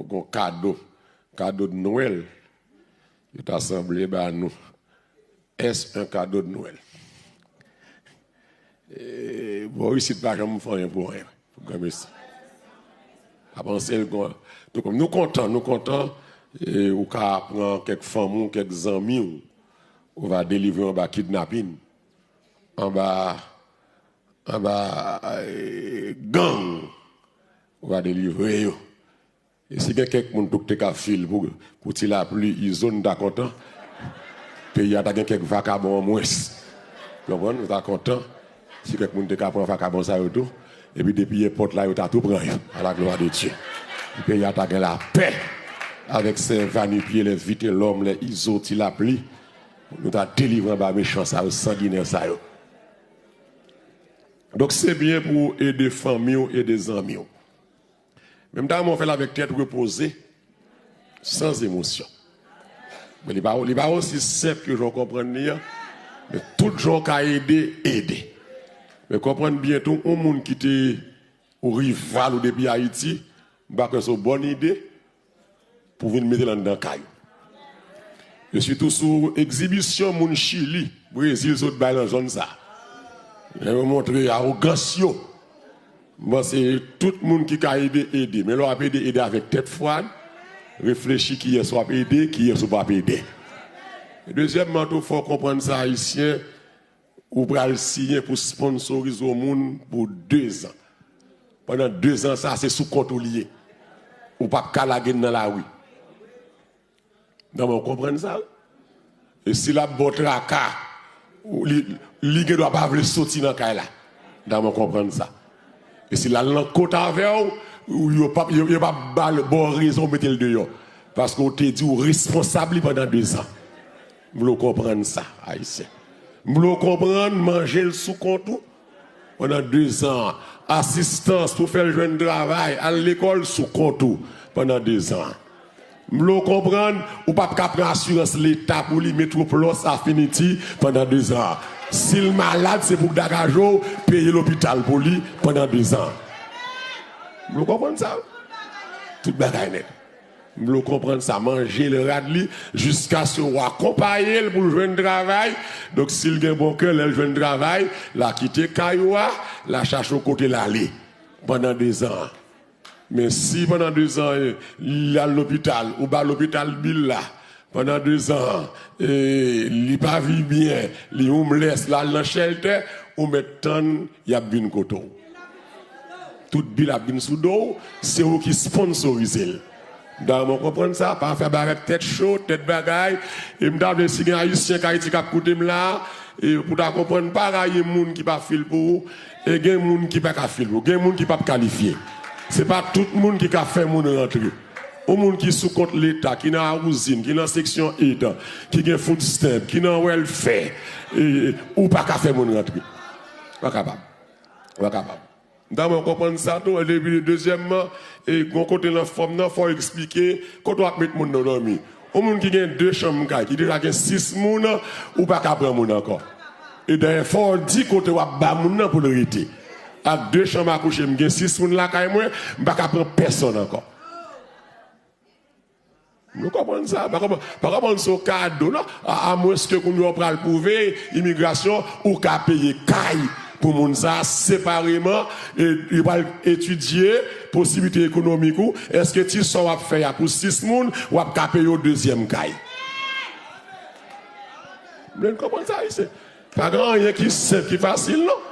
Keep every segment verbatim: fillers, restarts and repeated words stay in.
gon kado, kado de Nwèl, yo ta sanble ba nou. Est-ce un cadeau de Noël? E, bò isit pa janm fè anyen pou anyen, pou granmesi. A panse l kon, nou kontan, nou kontan, e, ou ka pran kèk fanmi w, kèk zanmi w, ou va delivre anba kidnapin, anba, anba, e, gang, ou va delivre yo. E si gen kèk moun tou ki te ka fil pou, pou Ti Lapli, Izo, nou ta kontan. Peyi a ta gen kèk vakabon an mwens. Konprann? Nou ta kontan si kèk moun te ka pran vakabon sa yo tou. Epi depi èpòt la, yo ta tou pran yo. A la glwa de Dye. Peyi a ta gen lapè. Avèk sè Vanipye, lè Vitelòm, lè Izo, Ti Lapli. Nou ta delivre anba mechan sa yo, sanginè sa yo. Donk, se byen pou w ede fanmi w, ede zanmi w. Men m ta renmen w fè l avèk tèt repoze, san emosyon. Men li pa, li pa osi senp ke jan w konprann li an. Men tout jan w ka ede, ede. Men konprann byen tou, yon moun ki te yon rival ou depi Ayiti, m pa kwè se yon bòn ide pou w vin mete l anndan kay ou. E sitou sou egzibisyon moun Chili, Brezil sot bay nan zòn sa. Lè yo montre awogans yo. M panse tout moun ki ka ede, ede. Men lè w ap ede, ede avèk tèt fwad. Reflechi kiyès w ap ede, kiyès ou p ap ede. E dezyèmman tou, fò w konprann sa, Ayisyen, ou pral siyen pou sponsorize yon moun pou dezan. Pandan dezan sa, se sou kont ou li ye. Ou p ap ka lage l nan lari. Nan men w konprann sa, wi. E si l ap ba w traka, ou, li, li gen dwa pa vle soti nan kay la. Nan men w konprann sa. E si l al nan kot avè w, ou, yo p ap, yo, yo p ap ba l, ba w rezon mete l deyò. Paske w te di w responsab li pandan dezan. M vle w konprann sa, Ayisyen. M vle w konprann, manje l sou kont ou pandan dezan. Asistans pou fè l jwenn travay, al lekòl sou kont ou pandan dezan. M vle w konprann, ou p ap ka pran asirans Leta pou li, Metwoplos, Afiniti, pandan dezan. Si l malad, se pou w dagaje w, peye lopital pou li pandan dezan. M vle w konprann sa. Tout bagay nèt. M vle w konprann sa, manje l, rad li, jiskaske w akonpaye l pou l jwenn travay. Donk, si l gen bon kè, lè l jwenn travay, l a kite kay ou a, l a chache yon kote l ale pandan dezan an. Men si pandan dezan, e, l al lopital, ou ba lopital bil la, pandan dezan an, e, li pa viv byen, li homeless, l al nan shelter, ou mèt tann y ap vin kote w. Tout bil ap vin sou do w, se ou ki sponsorize l. M ta renmen w konprann sa, pa fè bagay avèk tèt cho, tèt bagay. E m ta vle si gen Ayisyen k Ayiti k ap koute m la, e pou ta konprann, pa rayi moun ki pa fil pou ou, e gen moun ki pa ka fil pou ou, gen moun ki p ap kalifye. Se pa tout moun ki ka fè moun rantre. Yon moun ki sou kont Leta, ki nan Awouzin, ki nan seksyon ed, ki gen food stamp, ki nan welfare, e, ou pa ka fè moun rantre. Pa kapab. Pa kapab. M ta renmen w konprann sa tou. Epi, dezyèmman, e, gon kote nan fòm nan, fò w eksplike kote w ap met moun nan dòmi. Yon moun ki gen de chanm kay, ki deja gen sis moun, ou pa ka pran moun ankò. E dayè, fò w di kote w ap ba moun nan pou l rete. Ak de chanm a kouche, m gen sis moun lakay mwen, m pa ka pran pèsonn ankò. Nou konprann sa, pa konprann, pa konprann se yon kado, non. A, amwenske kounye a w pral pwouve imigrasyon, ou ka peye kay pou moun sa a separeman, e, yo pral etidye posiblite ekonomik ou. Èske ti sa w ap fè a pou sis moun, w ap ka peye yon dezyèm kay? M vle n konprann sa, wi, se Pa gen anyen ki senp, ki fasil, non.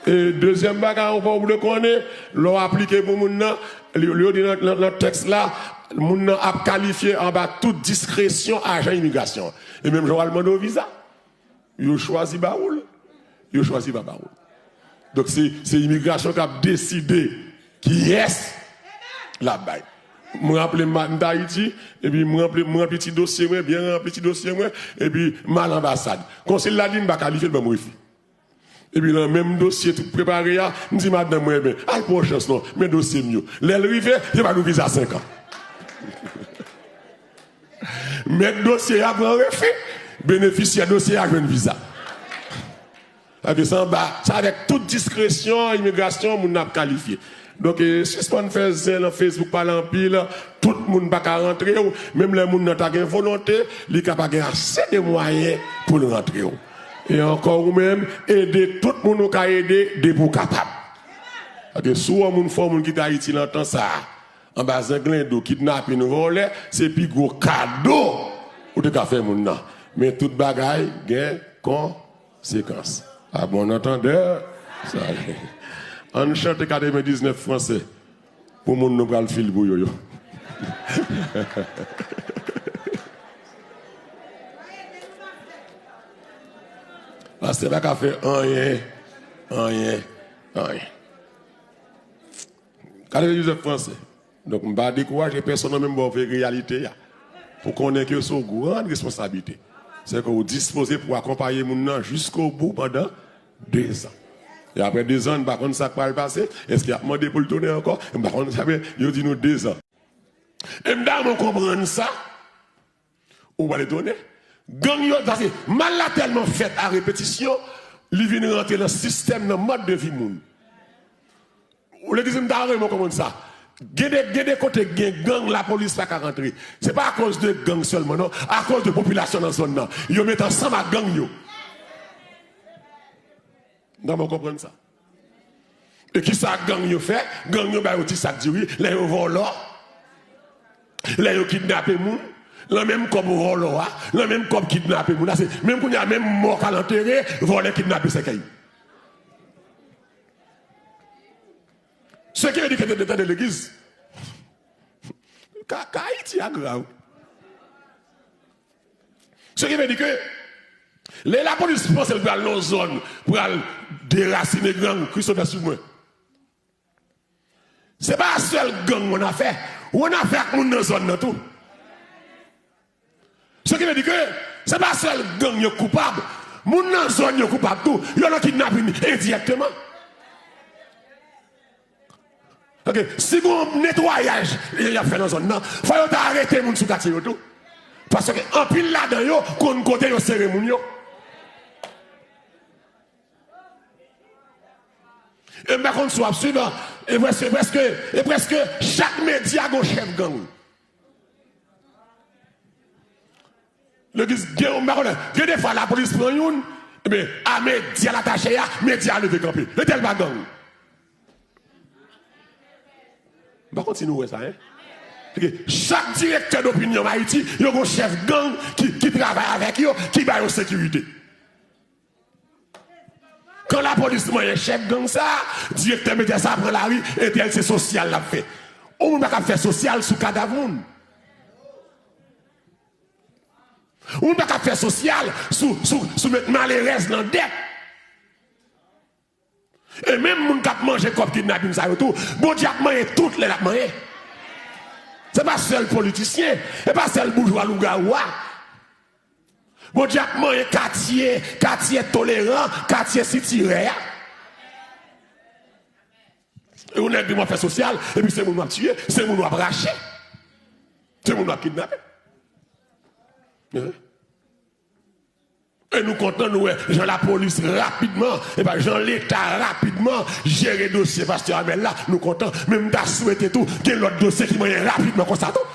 E dezyèm bagay ankò, ou dwe konnen, lè w aplike pou moun nan, li, li yo di nan, nan, nan tèks la, moun nan ap kalifye anba tout diskresyon ajan imigrasyon. E menm jan w al mande w viza, yo chwazi ba ou l, yo chwazi pa ba ou l. Donk, se, se imigrasyon k ap deside kiyès l ap bay. Mwen raple m, m t Ayiti, epi mwen raple, mwen ranpli ti dosye mwen, byen ranpli ti dosye mwen, epi m al anbasad. Konsil la di m pa kalifye, l ban m refi. Epi nan menm dosye, tout prepare a, m di madanm mwen, "Ebyen, al pran chans non, men dosye m yo." Lè l rive, yo ba nou viza senk an. Mèt dosye a pran refi, benefisyè dosye a jwenn viza. Sa vle di, se anba, se avèk tout diskresyon imigrasyon moun nan ap kalifye. Donk, e, sispann fè zen nan Facebook, pale anpil, tout moun pa ka rantre w, menm lè moun nan ta gen volonte, li ka pa gen ase de mwayen pou l rantre w. E ankò ou menm, ede tout moun ou ka ede depi w kapab. Paske si w wè yon moun fè yon moun kite Ayiti nan tan sa a, anba zenglendo, kidnapin, vòlè, se pi gwo kado ou te ka fè moun nan. Men tout bagay gen konsekans. À bon entendeur, sa. Ann chante katrevendiznèf franse pou moun nou pral fil pou yo yo. Pastè pa ka fè anyen, anyen, anyen. Katrevendiznèf franse. Donk, m pa dekouraje pèsonn nan, men m ba w vre reyalite a. Pou konnen ke se yon gran responsablite. Se ke ou dispoze pou akonpaye moun nan jiskobou pandan dezan. E apre dezan, n pa konn sa k pral pase. Èske y ap mande pou l tounen ankò? M pa konn sa, men yo di nou dezan. E m ta renmen w konprann sa. Ou pral etone. Gang yo, sa se mal la tèlman fèt a repetisyon, li vin rantre nan sistèm, nan mòd de vi moun. Ou legliz, m ta renmen w konprann sa. Gen de, gen de kote gen gang, lapolis pa ka rantre. Se pa akoz de gang sèlman, non. Akoz de popilasyon nan zòn nan. Yo met ansanm ak gang yo. Nan mwen konprann sa. E kisa gang yo fè? Gang yo ba yo ti sak diri, lè yo vòlò, lè yo kidnape moun, lan menm kòb vòlò a, lan menm kòb kidnape moun la, se menm kounye a, menm mò k al antere, vòlè kidnape sèkèy. Se ki vle di ke tande, tande legliz. Ka, ka Ayiti a grav. Se ki vle di ke lè lapolis panse l pral nan yon zòn, pral derasinen gang, Christopher, swiv mwen. Se pa sèl gang w an afè. W an afè ak moun nan zòn nan tou. Se ki vle di ke se pa sèl gang yo koupab. Moun nan zòn yo koupab tou. Yo nan kidnapin endirèkteman. Ok, si gon netwayaj y ap fè nan zòn nan, fò yo ta arete moun sou katye yo tou. Paske anpil ladan yo konn kote yo sere moun yo. E m pa konn si w ap swiv, e prèske, prèske, e prèske chak medya gon chèf gang. Legliz, gen, m pa konnen, gen de fwa lapolis pran youn, ebyen, a medya l atache a, medya a leve kanpe. Etèl pa gang. M pa konn si nou wè sa, en. Paske chak direktè dopinyon Ayiti, yo gon chèf gang ki, ki travay avèk yo, ki ba yo sekirite. Kan lapolis manyen chèf gang sa, direktè medya sa pran lari, entèl se sosyal l ap fè. Yon moun pa ka fè sosyal sou kadav moun. Yon moun pa ka fè sosyal sou, sou, sou met malerèz nan dèt. E menm moun k ap manje kòb kidnapin sa yo tou, Bondye ap manyen tout lè l ap manyen. Se pa sèl politisyen, se pa sèl boujwa lougawou a. Bondye ap manyen katye, katye toleran, katye sitirè a. E yon nèg di m ap fè sosyal, epi se moun w ap tiye, se moun w ap rache, se moun w ap kidnape. Hein? E nou kontan, nou wè jan lapolis rapidman, epa jan Leta rapidman jere dosye pastè Amèl la, nou kontan. Men m ta swete tou, gen lòt dosye ki manyen rapidman konsa tou.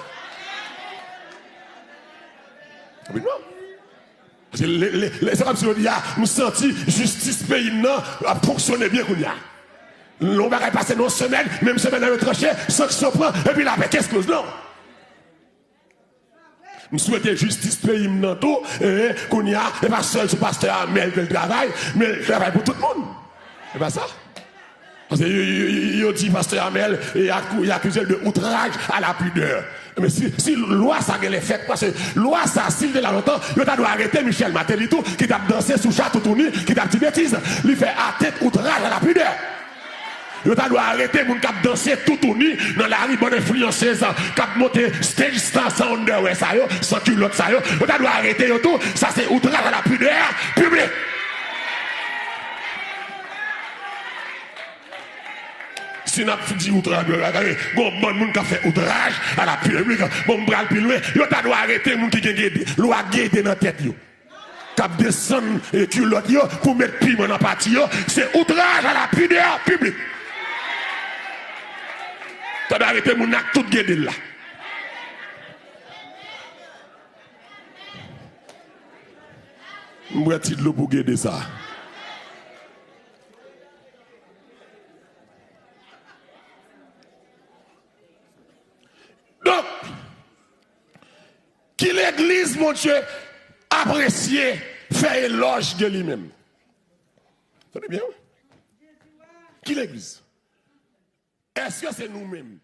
Rapidman. Paske le, le, le, se kòmsi yo di a, m santi jistis peyi m nan ap fonksyone byen kounye a. Yon bagay pase nan yon semèn, menm semèn nan yo tranche, sanksyon pran, epi lapè k esploze, non. M swete jistis peyi m nan tou, e, kounye a, e pa sèl sou pastè Amèl ke l travay, men l travay pou tout moun. E pa sa? Paske yo, yo, yo, yo di pastè Amèl, e, akou-, y akize l de outraj a la pidè. Men si, si lwa sa genlè fèt, paske lwa sa, si l te la lontan, yo ta dwe arete Michel Martelly tou, ki t ap danse sou cha toutouni, ki t ap di betiz. Li fè atent outraj a la pidè. Yo ta dwe arete moun k ap danse toutouni nan lari, bann enfliyansez k ap monte stage san, san underwear sa yo, san kilòt sa yo. Yo ta dwe arete yo tou. Sa se outraj a la pidè piblik. Si n ap di outraj, gade, gon bann moun k ap fè outraj a la piblik. Bon, m pral pi lwen. Yo ta dwe arete moun ki gen gede, lwa gede nan tèt yo. K ap desann, e, kilòt yo pou met piman nan pati yo, se outraj a la pidè piblik. Ebyen, arete moun nan ak tout gede l la. M bwè ti dlo pou gede sa. Donk, ki legliz Bondye apresye fè elòj de li menm? Tande byen, wi. Ki legliz? Èske se nou menm?